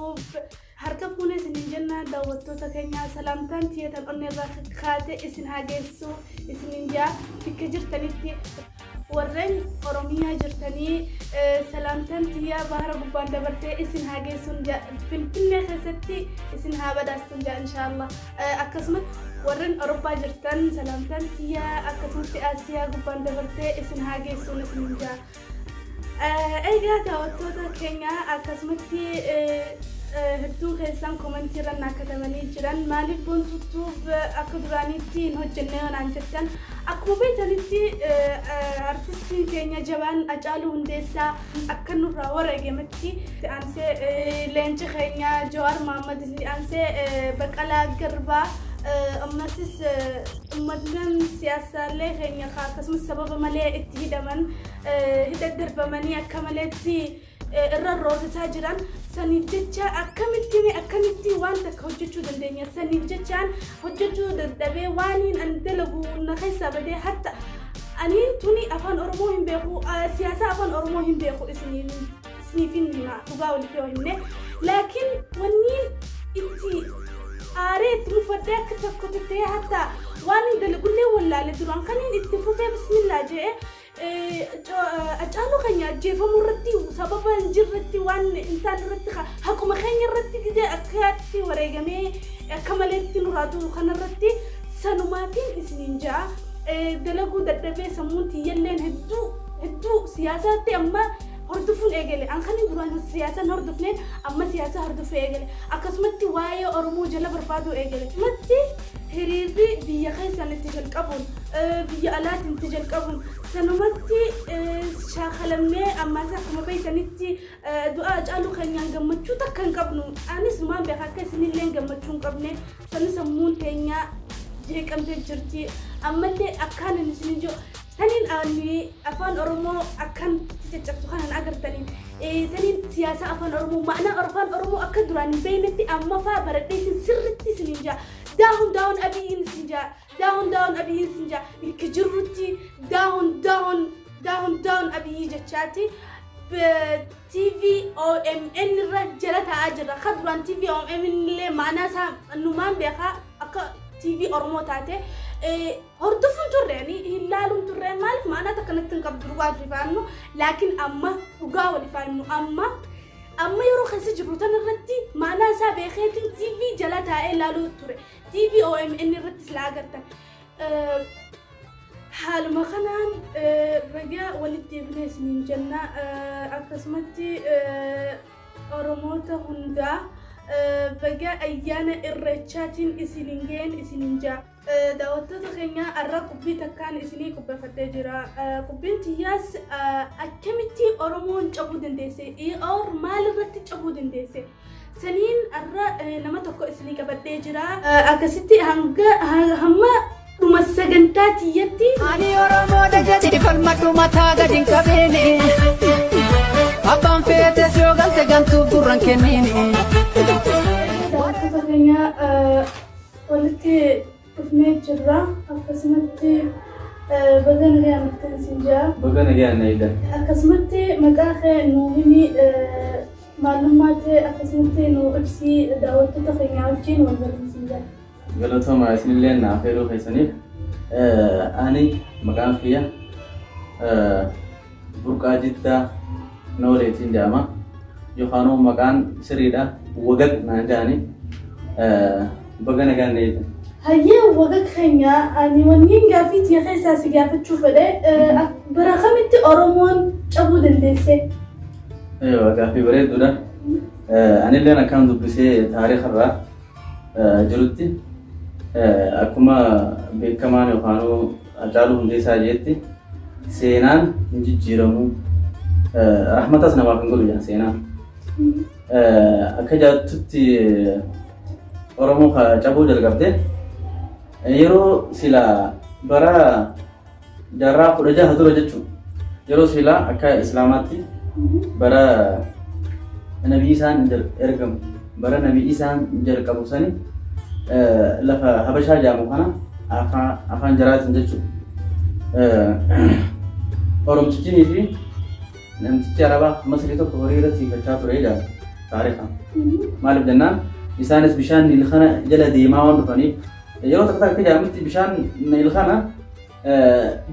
Tube. Harka fuunee isiniin jenna daawwattoota keenya, salaamtaan tiyya tan onnee irraa kaate isin haa geessu isiniin jaa. Bakka jirtanitti, warreen Oromiyaa jirtanii, salaamtaan tiyya bahara gubbaan dabartee isin haa geessuun jaa, Finfinnee keessatti isin haa badhaastuun jaa, inshaallah. Akkasumas warreen Awurooppaa jirtan, salaamtaan tiyya akkasumatti Asiyaa gubbaan dabartee isin haa geessuun isiniin jaa. Egaa daawwattoota keenya, akkasumatti hedduu keessan komentii irra naa katabanii jiran, maaliif Boontuutuuf akka duraaniitti hin hojjenne yoo naan jettan, akkuma beektanitti artistiin keenya jabaan Hacaaluu Hundeessaa akka nurraa wareegametti aansee leenci keenya Jawaar Mohammad, aansee Baqqalaa Garbaa, ammasis uummatni siyaasaalee keenya akkasumas sababa malee itti hidhaman, hidha darbamanii akka maleetti irra roorrisaa jiran saniif jecha akkamitti waan takka hojjechuu dandeenya? Saniif jechaan hojjechuu dadhabee, waaniin an dalagu na keessaa badee. Hatta aniin tuni afaan Oromoo hin beeku, siyaasa afaan Oromoo hin beeku, isiniif hin hima dhugaa waliif yoo himne. Laakiin wanniin itti aaree, itti mufadhee, akka tokko ta'ee hatta waan hin dalagullee wallaale. Duraan kaniin itti fufee bismillaa jedhee Hacaaluu keenya ajjeefamuu irratti, sababa hin jirretti, waan hin taane irratti, haquma keenya irratti gizee akkaatti wareegamee akka maleetti nurraa du'u kanarratti, sanumaatiin isiniin ja'a dalaguu dadhabee. Sammuun tiyyalleen hedduu hedduu siyaasaatti amma hordofuun eegale. An kanin duraan siyaasaan hordofneen amma siyaasa hordofuu eegale. Akkasumatti waa'ee Oromoo jala barbaaduu eegale. Matti hiriirri biyya keessan itti jalqabuun, biyya alaatiin itti jalqabuun, sanumatti shaakalamnee ammaas akkuma beektanitti du'a Hacaaluu keenyaan gammachuu takka hin qabnu. Anis numaan beeka akka isinillee gammachuu hin qabne. Sani sammuun teenyaa jeeqamtee jirti. Ammallee akkaan inni isin jiru taniin ani afaan Oromoo akkan caccabsu kanan agartaniin, taniin siyaasa afaan Oromoo, ma'anaa afaan Oromoo akka duraan hin beeknetti amma faa baradheetiin sirritti isiniin jaa. Down down Abiyyiin isin jaa, down down Abiyyiin isin jaa. Bakka jirrutti down down down down Abiyyii jechaati. TV OMN irra jala taa'aa jirra. Kan duraan TV OMN illee ma'anaa isaa numaan beekaa, akka TV Oromoo taate hordofuun turre, ani hin laaluun turre. Maaliif? Ma'anaa takka natti hin qabdu dhugaa rifaannu. Laakiin amma dhugaa wal ifaannu, amma yeroo keessa jirru tan irratti ma'anaa isaa beekeetiin TV jala taa'ee laaluu ture. TV OMN irratti silaa agartan. Haaluma kanaan ragaa walitti deebinee isiniin jenna. Akkasumatti Oromoota hundaa baga ayyaana Irreechaatiin isiniin ga'een isiniin jaa. Daawwattoota keenya, har'a qubbii takkaan isinii qopheeffadhee jira. Qubbiin tiyyaas akkamitti Oromoon cabuu dandeesse? Or maal irratti cabuu dandeesse? Saniin har'a nama tokko isinii qabadhee jira. Akkasitti hanga hamma dhuma sagantaa tiyyatti. Ani Oromoodha jedhi falmadhu, mataa gadi hin qabeeni. Abbaan feetes yoo galte gantuuf gurran kenniini. Daawwattoota keenya, walitti dhufnee jirra. Akkasumatti baga nagaan dhuftan isin jira. Baga nagaan na eegan. Akkasumatti maqaa kee nuu himi, maalummaa ta'e akkasumatti nuu ibsii, daawwattoota keenya wajjin wal barsiisin jira. Galatooma isinillee naaf heeruu keessaniif. Ani maqaan kiyya Burqaa Jiddaa Nooleetiin jedhama. Yookaan maqaan sirriidha Wagag naan jedhani. Baga nagaan na eegan. Hayyee Wagag keenya, ani wanniin gaaffii tiyya keessaa si gaafachuu fedhe, bara kamitti Oromoon cabuu dandeesse? Gaaffii bareedduudha. Anilleen akkaan dubbisee taarikarraa jirutti, akkuma beekamaan yookaan Hacaaluu Hundeessaa jeetti, seenaan hin jijjiiramu, rahmatas namaaf hin godhu jedhan seenaan. Akka jaattutti Oromoo cabuu jalqabde yeroo sila bara jaarraa 16 dura jechuudha. Yeroo silaa akka Islaamaatti bara Nabii isaan ergamu, bara Nabii isaan jalqabu sani, lafa Habashaa jedhamu kana afaan jaraatiin jechuudha. Oromtichinii fi namtichi Arabaa Masrii tokko horii irra tiifachaa ture jedhama. Taariika. Maaliif jennaan isaanis bishaan Niil kana jala deemaa waan dhufaniif yeroo takka takka jedhamutti bishaan Niil kana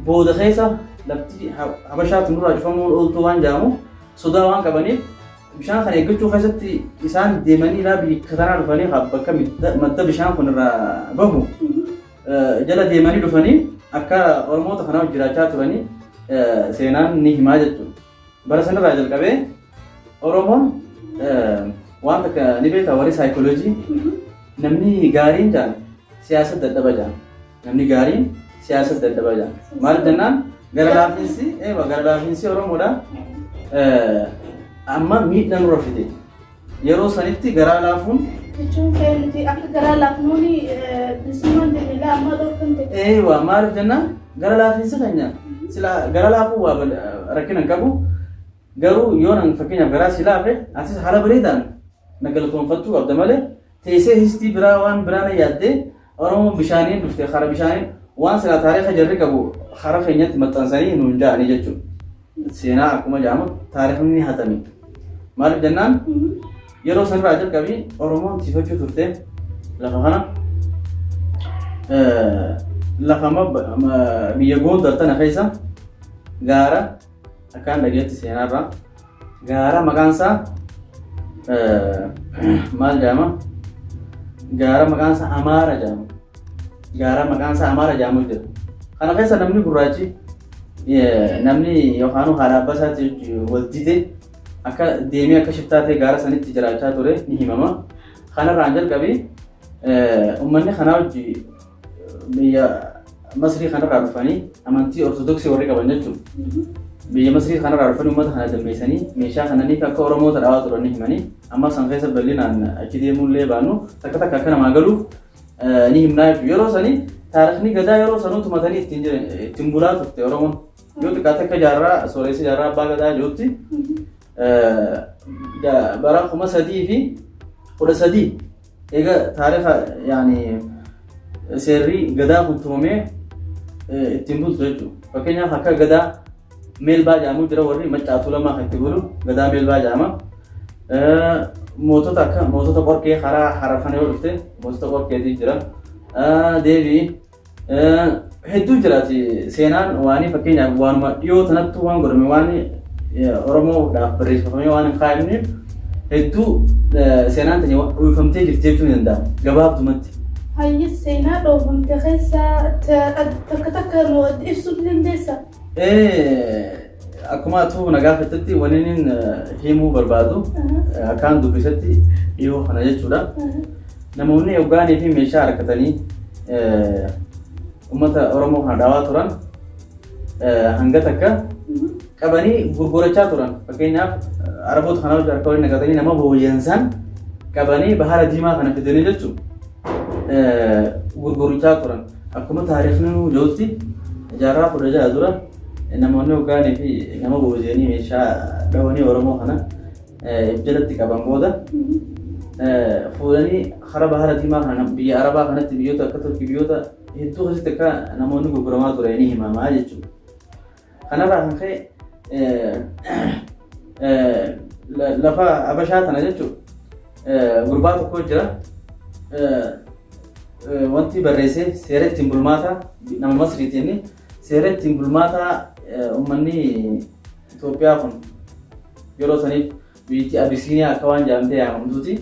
booda keessa lafti Habashaatti nurraa cufamuun ooltuu waan jedhamu sodaa waan qabaniif bishaan kana eeggachuu keessatti isaan deemanii ilaa biyya tanaa dhufanii bakka madda bishaan kun irraa bahu jala deemanii dhufanii akka Oromoota kanaaf jiraachaa turanii seenaan ni himaa jechuudha. Bara sanarraa jalqabee Oromoon waan takka ni beektaa, warri saayikooloojii namni gaariin jaan siyaasa dadhaba jaan. Namni gaariin siyaasa dadhaba jaan. Maal jennaan gara laafinsi eeba gara laafinsi Oromoodha amma miidhaa nurra fide. Yeroo sanitti garaa laafuun Jechuun kee nuti akka garaa laafnuuni bilisummaan teenya amma dhorkamte. Eewa, maaliif jennaan gara laafinsi keenya sila gara laafuu waa rakkina hin qabu. Garuu yoo nan fakkeenyaaf garaa si laafe, atis haala bareedaan na galatoonfachuu qabda malee teessee histii biraa waan biraa na yaaddee Oromoon bishaaniin dhufte kara bishaaniin waan silaa taariika jarri qabu kara keenyatti maxxansanii nuun ja'anii jechuudha. Seenaa akkuma jedhamu taariikni ni hatame. Maaliif jennaan yeroo sanirraa jalqabii Oromoon tiifachuu turte lafa kana, lafa amma biyya Gondar tana keessa gaara, akkaan dhageetti seenaarraa gaara maqaan isaa maal jedhama, gaara maqaan isaa Amaara jedhama. Gaara maqaan isaa Amaara jedhamu jira. Kana keessa namni gurraachi, namni yookaan haadha abbaa isaatti wal dide akka deemee akka shiftaa ta'e gaara sanitti jiraachaa ture ni himama. Kanarraan jalqabii uummanni kanaa hojii biyya Masrii kanarraa dhufanii amantii Ortodoksii warri qaban jechuudha. Biyya Masrii kanarraa dhufanii uummata kana dammeessanii meeshaa kananiif akka Oromoota dhaawaa turan ni himanii. Amma san keessa bal'inaan achi deemuullee baannu takka takka akka namaa galuuf ni himnaa jechuudha. Yeroo sanii taarikni gadaa yeroo sanuu tumatanii ittiin jiran ittiin bulaa turte Oromoon. Yoo xiqqaate akka jaarraa sooressi jaarraa abbaa gadaa jirutti bara 3013 egaa taarika yaani seerri gadaa kun tumamee ittiin bultu jechuudha. Fakkeenyaaf akka gadaa meelbaa jedhamu jira, warri Maccaa Tuulamaa kan itti bulu gadaa meelbaa jedhama. Mootota akka mootota Qorkee, karaa Hararfana yoo dhufte mootota Qorkeetii jira. Deebii hedduu jiraati seenaan waanii. Fakkeenyaaf waanuma dhiyoo tanattu waan godhame waan Oromoodhaaf barreeffamee waan hin kaa'amneef hedduu seenaan tanya uwwifamtee jirti jechuun ni danda'ama gabaabdumatti. Hayyi, seenaa dhoofamte keessaa takka takka nu ibsuu ni dandeessaa? Akkuma atuu na gaafattetti wanni inni himuu barbaadu akkaan dubbisetti dhiyoo kana jechuudha. Namoonni hoggaanii fi meeshaa harkatanii uummata Oromoo kana dhaawaa turan hanga takka qabanii gurgurachaa turan. Fakkeenyaaf Araboota kana wajjin harka waliin naqatanii nama booji'an qabanii Bahara Diimaa kana fidanii jechuudha gurgurachaa turan. Akkuma taarikhni nu jirutti jaarraa 16 dura namoonni hoggaanii fi nama booji'anii meeshaa dhawanii Oromoo kana jalatti qaban booda fuudhanii karaa Bahara Diimaa kana biyya Arabaa kanatti, biyyoota akka Turkii, biyyoota hedduu keessatti akka namoonni gurguramaa ture ni himamaa jechuudha. Kanarraa kan ka'e lafa Habashaa tana jechuudha. Gurbaa tokko jira. Wanti barreessee seera ittiin bulmaataa nama Masriiti, inni seera ittiin bulmaataa uummanni Itoophiyaa kun yeroo saniif biyyattii Abisiiniyaa akka waan jedhamtee yaamamtuuti.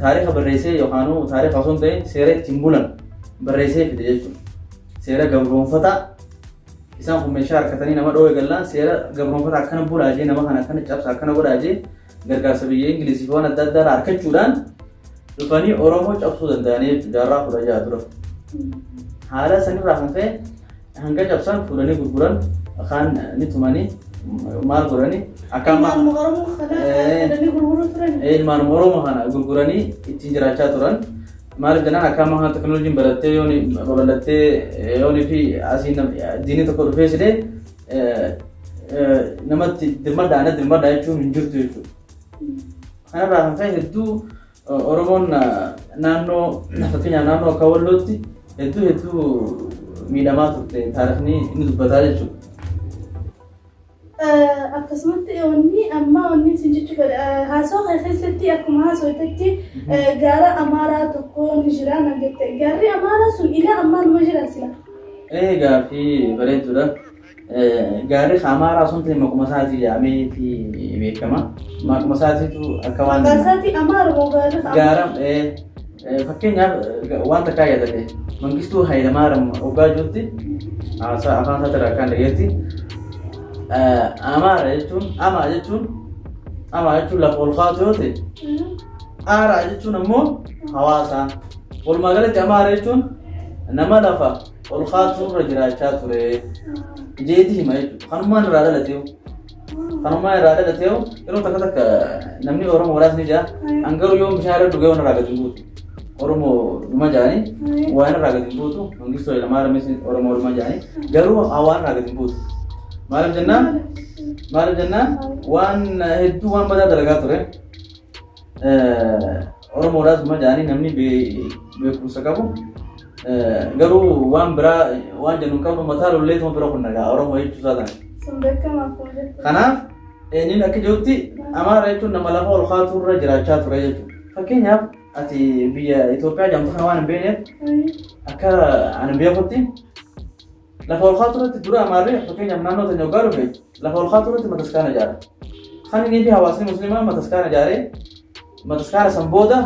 Taariika barreessee yookaan taariika osoo hin ta'in seera ittiin bulan barreessee fide jechuudha. Seera gabroonfataa isaan kun meeshaa harkatanii nama dhoo'e gallaan seera gabroonfataa akkana bulaa jee, nama kana akkana cabsa, akkana godhaa jee gargaarsa biyya Ingilizii fi waan adda addaa irraa argachuudhaan dhufanii Oromoo cabsuu danda'anii jechuudha jaarraa 16 dura. Haala sanirraa kan ka'e hanga cabsan fuudhanii gurguran, kaan ni tumanii, maal godhanii akka amma Ilmaan Oromoo kana fuudhanii gurguruu turan. Ilmaan Oromoo kana gurguranii ittiin jiraachaa turan. Maaliif jennaan akka amma kana teknooloojiin barattee yooni babal'attee yoonii fi asiin diinni tokko dhufee sidee namatti dirmadhaa na dirmadhaa jechuun hin jirtu jechuudha. Kanarraa kan ka'e hedduu Oromoon naannoo, fakkeenyaaf naannoo akka Wallootti hedduu hedduu miidhamaa turte taarikni inni dubbataa jechuudha. Akkasumatti wanni amma wanni isin jechuu fedhe haasoo kee keessatti akkuma haasootetti gaara Amaaraa tokko ni jira nan jette. Gaarri Amaaraa sun ilaa ammaa numa jira sila. Ee gaaffii bareedduudha. Gaarri Amaaraa sun ta'e maquma isaatii jedhameeti beekama. Maquma isaatiitu akka waan. Maqaa isaatii Amaara moo gaarri Gaara fakkeenyaaf waan takkaa yaadadhe Mangistuu Hayilamaariyaam hoggaa jirutti haasaa afaan isaa irraa kan dhageetti Amaara jechuun Amaa jechuun Amaa jechuun lafa ol kaatu yoo ta'e Aaraa jechuun ammoo hawaasa. Walumaa galatti Amaara jechuun nama lafa ol kaatu irra jiraachaa ture jeeti hima jechuudha. Kanumaan irraa dhalatee Kanumaa irraa dhalatee yeroo takka takka namni Oromoodhaas ni jira. An garuu yoo bishaan irra dhugee waan irraa gadi hin buutu. Oromoo dhuma jedhanii waan irraa gadi hin buutu. Mangistuu Hayilamaariyamis Oromoo dhuma jedhanii garuu waan irraa gadi hin buutu. Maaliif jennaan? Maaliif jennaan? Waan hedduu waan badaa dalagaa ture. Oromoodhaas dhuma jedhanii namni beekumsa qabu. Garuu waan biraa waan jennu hin qabnu mataa lolleetuma bira kun nagaa Oromoo jechuu isaa tana. Sun beekamaa akkuma jettu. Kanaaf inni akka jirutti Amaara jechuun nama lafa ol kaatu irra jiraachaa ture jechuudha. Fakkeenyaaf ati biyya Itoophiyaa jedhamtu kana waan hin beekneef akka ani beekutti lafa ol kaatu irratti dura Amaarri fakkeenyaaf naannoo teenya waggaa dhufe lafa ol kaatu irratti mataskaana ijaara. Kan inni fi hawaasni musliimaa mataskaana ijaaree mataskaana san booda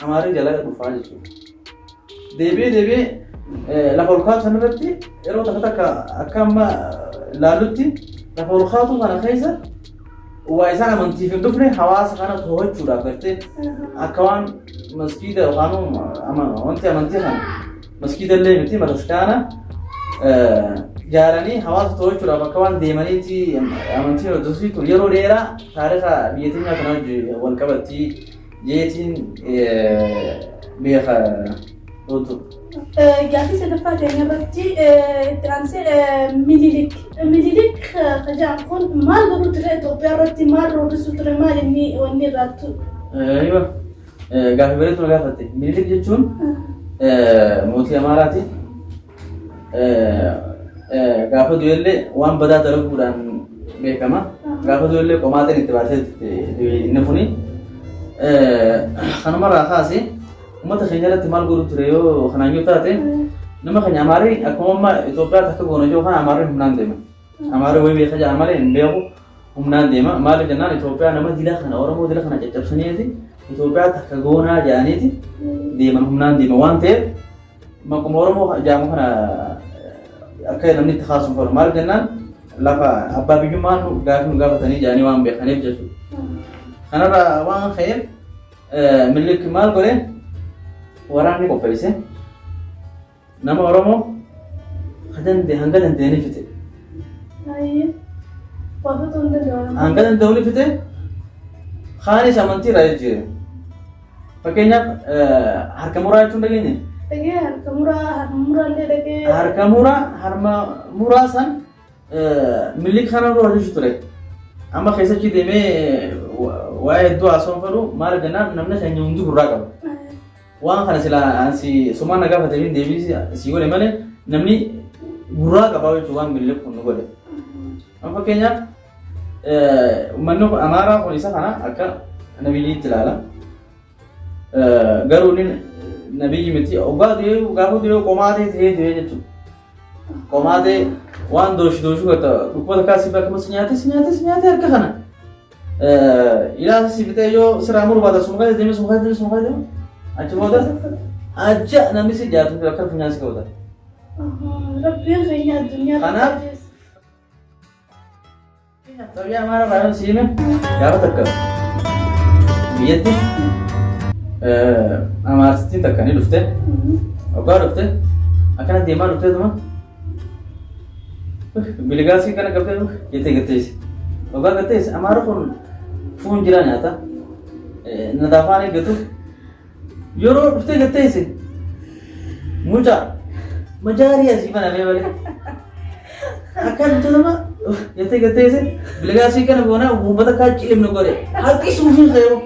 Amaarri jala dhufaa jechuudha. Deebi'ee deebi'ee lafa ol kaatu san irratti yeroo takka takka akka amma laallutti lafa ol kaatu kana keessa waa isaan amantiif hin dhufne hawaasa kana to'achuudhaaf gartee akka waan maskiida yookaan wanti amantii kana maskiida illee miti mataskaana ijaaranii hawaasa to'achuudhaaf akka waan deemaniiti amantiin hordofsiisu tun yeroo dheeraa taarika biyya teenyaa kana wajjin wal qabatti jeetiin beeka ooltu. Gaaffii sadaffaa keenya irratti itti aansee Minilik. Minilik kan kun maal godhuu ture Itoophiyaa irratti maal roorrisuu ture maal inni wanni irraattu? Aywa gaaffii bareedu na gaafatte. Minilik jechuun mootii Amaaraati. Gaafa du'ellee waan badaa dalaguudhaan beekama. Gaafa du'ellee qomaaxeen itti baasee du'e inni kuni. Kanumarraa kaasee uummata keenya irratti maal godhu ture yoo kanaan yoo taate nama keenya Amaarri akkuma amma Itoophiyaatti akka goona jiru kana Amaarri humnaan deema. Amaarri wayii beeka jedha malee hin beeku humnaan deema. Maaliif jennaan Itoophiyaa nama dila kana Oromoo dila kana caccabsaniiti Itoophiyaatti akka goonaa jedhaniiti deeman humnaan deema waan ta'eef maquma Oromoo jedhamu kana akka namni itti kaasuun fedhu. Maaliif jennaan lafa abbaa biyyummaa nu gaafii nu gaafatanii jedhanii waan beekaniif jechuudha. Kanarraa waan ka'eef Minilik maal godhe waraanni qopheesse nama Oromoo hanga danda'e ni fixe. Hanga danda'u ni fixe kaanis amantii irraa jijjiire. Fakkeenyaaf harka muraa jechuun dhageenye. Dhagee harka muraa harma muraa illee dhagee. Harka muraa harma muraa san Minilik kana irra hojjechu ture. Amma keessatti deemee waa'ee hedduu haasawaan fedhu maal jennaan namni keenya hundi gurraa qaba. Waan kana silaa ansi sumaan na gaafate hin deebii si godhe malee namni gurraa qaba jechuun waan Minilik kun nu godhe. Amma fakkeenyaaf uummanni kun Amaaraa kun isa kana akka nabiyyiitti ilaala. Garuu inni nabiyyi miti oggaa du'ee gaafa du'ee qomaatee ta'ee du'ee jechuudha. Qomaatee waan dooshi dooshuu gata dhukkuba takkaa si bakka si nyaatee si nyaatee si nyaatee harka kana. Ilaa si fixee yoo siraa muru baata suma keessa deemee suma keessa deemee suma keessa deemee achi booda aja namni si jaatu akka funyaan si qabata. Rabbiin keenya addunyaa Kanaaf Xabiyaa Amaara baay'een siime gaafa takka biyyatti Amaartittiin takka ni dhufte. Hoggaa dhufte akkana deemaa dhuftee tuma biligaasii kana qabdee jettee gatteessi. Hoggaa gatteessi Amaara kun fuun jiraa nyaata. Nadaafaan eeggatu. Yeroo dhuftee gatteessi mucaa majaarii asii banamee malee. Akka dhuftee nama jettee gatteessi biligaasii kana goonaa uummata kaa cilimnu godhe harki suufiin ka'eeru.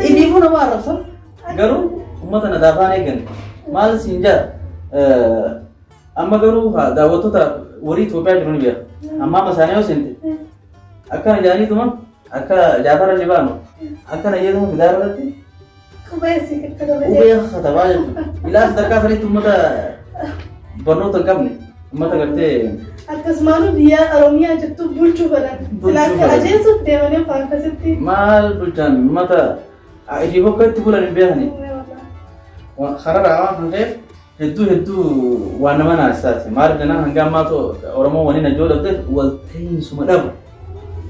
Ifiifuu nama arrabsa garuu uummata nadaafaan eeggan maal siin jaa amma garuu daawwattoota Warri Itoophiyaa jiru ni beeka. Hammaama isaanii yoo seente akkana jaaniituma akka Jaafara Libaano akkana jedhamu gidaara irratti Qubee si kakkataba qubee katabaa jechuudha. Ilaa sadarkaa sanitti uummata barnoota hin qabne uummata gartee Akkasumaanuu biyya Oromiyaa jettu bulchuu fedhan. Bulchuu Silaa akka fedhan. ajeesuuf deemanii afaan akkasitti. Maal bulchan uummata ifii bokka itti bulan hin beekani. Kararraa waan kan ka'eef hedduu hedduu waan nama naasisaati. Maaliif jennaan hanga ammaatu Oromoo waliin ajoo dhabdeef walta'iinsuma dhaba.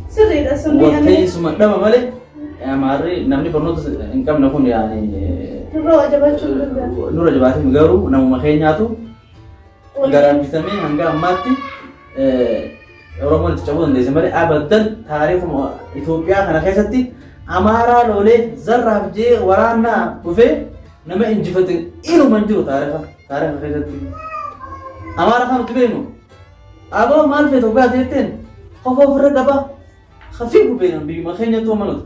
Sirriidha sunni ani Walta'iinsuma dhaba malee Amaarri namni barnoota hin qabne kun yaani nurra jabaachuu hin danda'u. Nurra jabaatee garuu namuma keenyaatu garaan bitamee hanga ammaatti Oromoon itti cabuu dandeesse malee abadan taariikuma Itoophiyaa kana keessatti Amaaraa loolee zarraaf jee waraanaa dhufee nama injifate inuma hin jiru taariika keessatti. Amaara kan nuti beeknu aboo maal feetu hoggaa jetteen qofa ofirra qaba hafii gubeen biyyuma keenyatti uumanuti.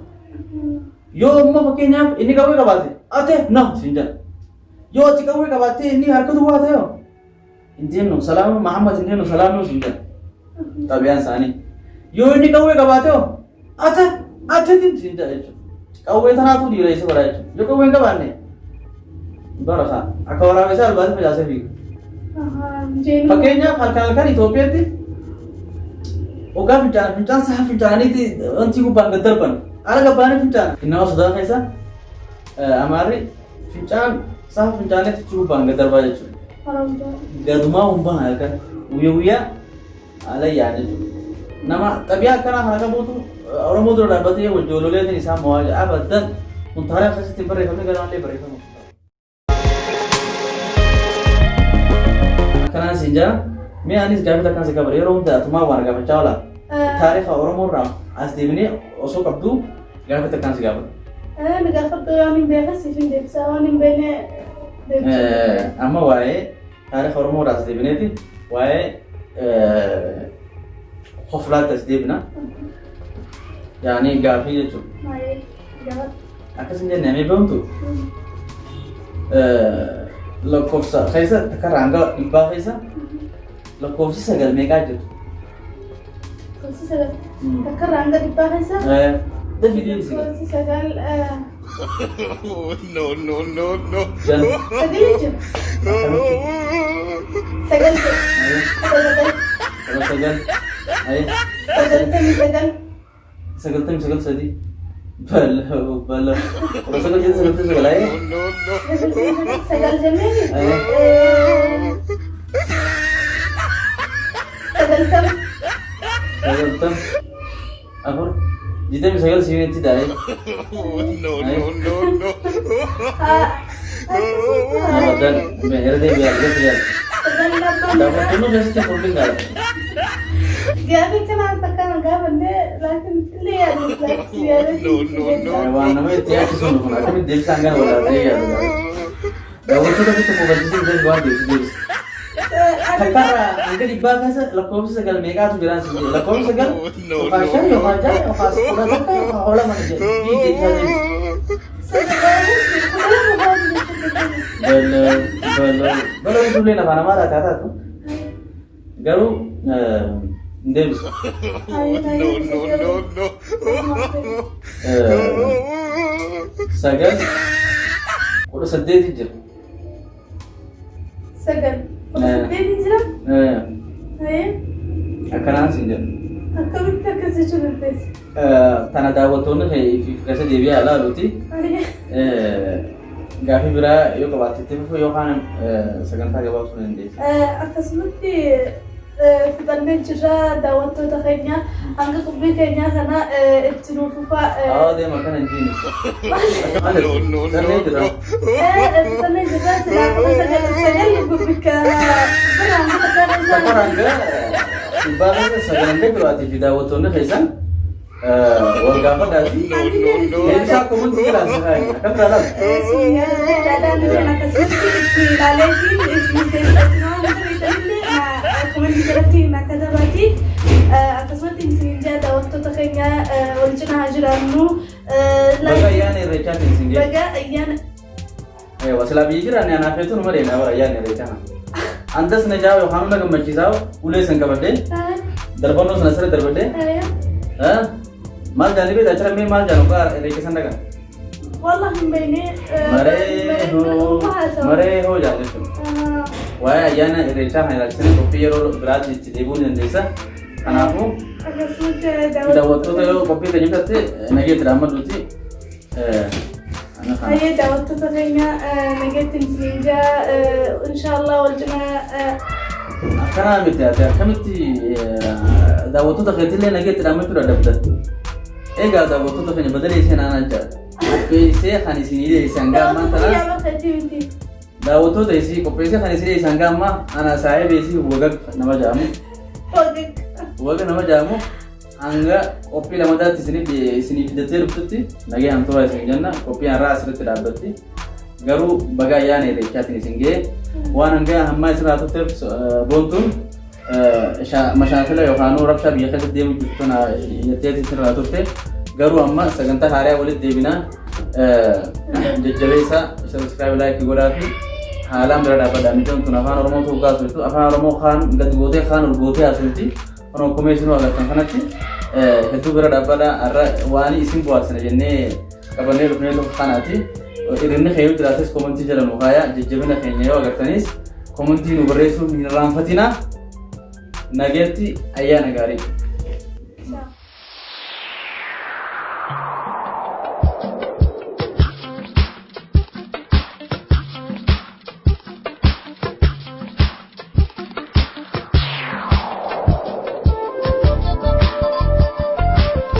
Yoo immoo fakkeenyaaf inni qawwee qabaate ate na siin jedha. Yoo ati qawwee qabaattee inni harka duwwaa ta'e hoo? Hin jennu salaama Muhammad hin jennu salaamuu siin jedha. Xabiyaan isaanii. Yoo inni qawwee qabaate hoo? Ate ate siin jedha jechuudha. Qawwee tanaatu dhiira isa bara jechuudha. Yoo qawwee hin qabaanne bara akka waraabessaa albaasii facaasee fiiga. Fakkeenyaaf halkan halkan Itoophiyaatti hoggaa fincaan fincaan sa'a fincaaniitti wanti gubbaan gad darban ala gabbaanii fincaan. Innama Sudaan keessa Amaarri fincaan sa'a fincaanetti achi gubbaan gad darbaa jechuudha. Gadumaa hin bahan halkan guyyaa guyyaa ala yaa'an jechuudha. Nama xabiyaa akkanaa kana qabuutu Oromoo dura dhaabbatee wajjoololeetiin isaan mo'aa jira. Abadan kun taarikaa keessatti hin barreeffamne gara malee barreeffama. Akkanaan siin jaa mee anis gaafii takkaan si qabara yeroo hunda atumaa waan gaafachaa oola. Taariika Oromoo irraa as deebinee osoo qabdu gaafii takkaan si gaafadha. Na gaafadhu waan hin beekne siif hin deebisa waan hin beekne deebisa. Amma waa'ee taariika Oromoo irraa as deebineeti waa'ee koflaatti as deebina. Yaani gaafii jechuudha. Maayee gaafadhu. Akkas hin jenne mee beektu lakkoofsa keessa takka irraa hanga dhibbaa keessa lakkoofsi sagal meeqaa jiru? Lakkoofsi sagal. Takka irraa hanga dhibbaa keessa. Dafii deebisi. Lakkoofsi sagal No, no, no, no. Jan. Sagalii jira. Akkamitti? Sagal jira. Sagal. Sagal sagal. 99. 99 sadii. Bala bala. 19 jedhe 99 ayee. No, no. Sagal jennee 90. 90 afur. 29 siinitti daa'ee. No, no, no, no. Abadan. Irra deebi'aa irra deebi'aa. Sagal labbaa. Daawwattoonni keessatti qulqullina gaariidha. Gaafii kanaan takka na gaafanne laakiin illee yaadu No, no, no. Waan nama itti yaachisuun kun akkamitti deebisaan gara walaalee yaadu. Daawwattoota keessatti kofalchisuun deebi waan deebisu deebisa. Takkarraa hanga dhibbaa keessa lakkoofsa sagal meeqaatu jiraan si jedhe lakkoofsa sagal yookaan shan yookaan ja'a yookaan 11 yookaan 12 jedhe deebisaa deebisa. Baloo baloo baloo jechuun afaan amaaraa taataatu garuu hin deebisu. No, no, no, no. Sagal 18 jira. Sagal 18 jira. Akkanaan siin jedha. Akkamitti akkas jechuu dandeessa? Tana daawwattoonni kee keessa deebi'aa ilaaluuti. Gaafii biraa yoo qabaatte itti fufu yookaan sagantaa gabaabsuu ni dandeessa. Akkasumatti fixannee jirra daawwattoota keenya hanga qubbii keenyaa kana itti nuuf fufaa. Haa deema kana hin jiini. No, no, no, Fixannee jirra. no. Fixannee jirra silaa 19 9 bikka biraan Takka hanga dhibbaa keessa sagal hanga jiraatii fi daawwattoonni keessan wal gaafadhaati. No, no, no. Deebisaa komantii jalaa si kaa'i. Akkam taalaas? Akkasumatti itti ilaaleetiin isin komantii jalatti na katabaati. Akkasumatti isin jaa daawwattoota keenya wal cinaa haa jiraannu. Baga ayyaana irreechaatiin isin geesse. Baga ayyaana Ewa silaa biyya jiraan anaaf heetu numa deemna bara ayyaana irreechaa kana. Andas na jaa yookaan na gammachiisaa ulee san qabadhee darbannoo sana asirra darbadhee maal jaanii beektaa achirra mee maal jaanu gaa irreecha san dhaqan. Wallah hin beekne. Maree hoo maree hoo jaa jechuudha. Waa'ee ayyaana irreechaa kan ilaalchisanii qophii yeroo biraatti itti deebi'uu ni dandeessa. Kanaafuu Akkasumatti daawwattoota yoo qophii keenya bitatte nageetti dhaammadhuuti. Ana kana. Hayyee daawwattoota keenya nageetti isiniin jaa inshaallah wal cinaa Akkanaa miti ati akkamitti daawwattoota keetillee nageetti dhaammachuu dadhabda. Egaa daawwattoota keenya badalee isheen aanaa jira. Qopheessee kan isinii dhiyeesse hanga ammaa daawwattoota tana yaaba keetii miti. daawwattoota isii qopheessee kan isinii dhiyeesse hanga ammaa ana saayibee isii wagag nama jedhamu. Wagag. Waga nama jedhamu hanga qophii lamadaatti isiniif isinii fidatee dhuftutti nagayaan turaa isin jenna qophii har'aa asirratti dhaabbatti. Garuu baga ayyaana irreechaatiin isin ga'e waan hanga hammaa isin haa turteef boontuun mashaakila yookaan rabshaa biyya keessatti deemu jirtu tana jetteeti isin irraa turte. Garuu amma sagantaa haaraa walitti deebinaa jajjabeessa subscribe like godhaa fi haalaan bira dhaabbadha. Miidhaan tun afaan Oromoo ta'uu gaafatu afaan Oromoo kaan gad gootee kaan ol gootee haasofti. Kun akkuma isin agartan kanatti hedduu bira dhaabbadha. Har'a waan isin bohaarsina jennee qabannee dhufnee tokko kanaati. Hir'inni keenya yoo jiraates komentii jala nu kaaya. Jajjabina keenya yoo agartanis komentii nu barreessuu hin irraanfatina. Nageetti ayyaana gaarii. Ciao.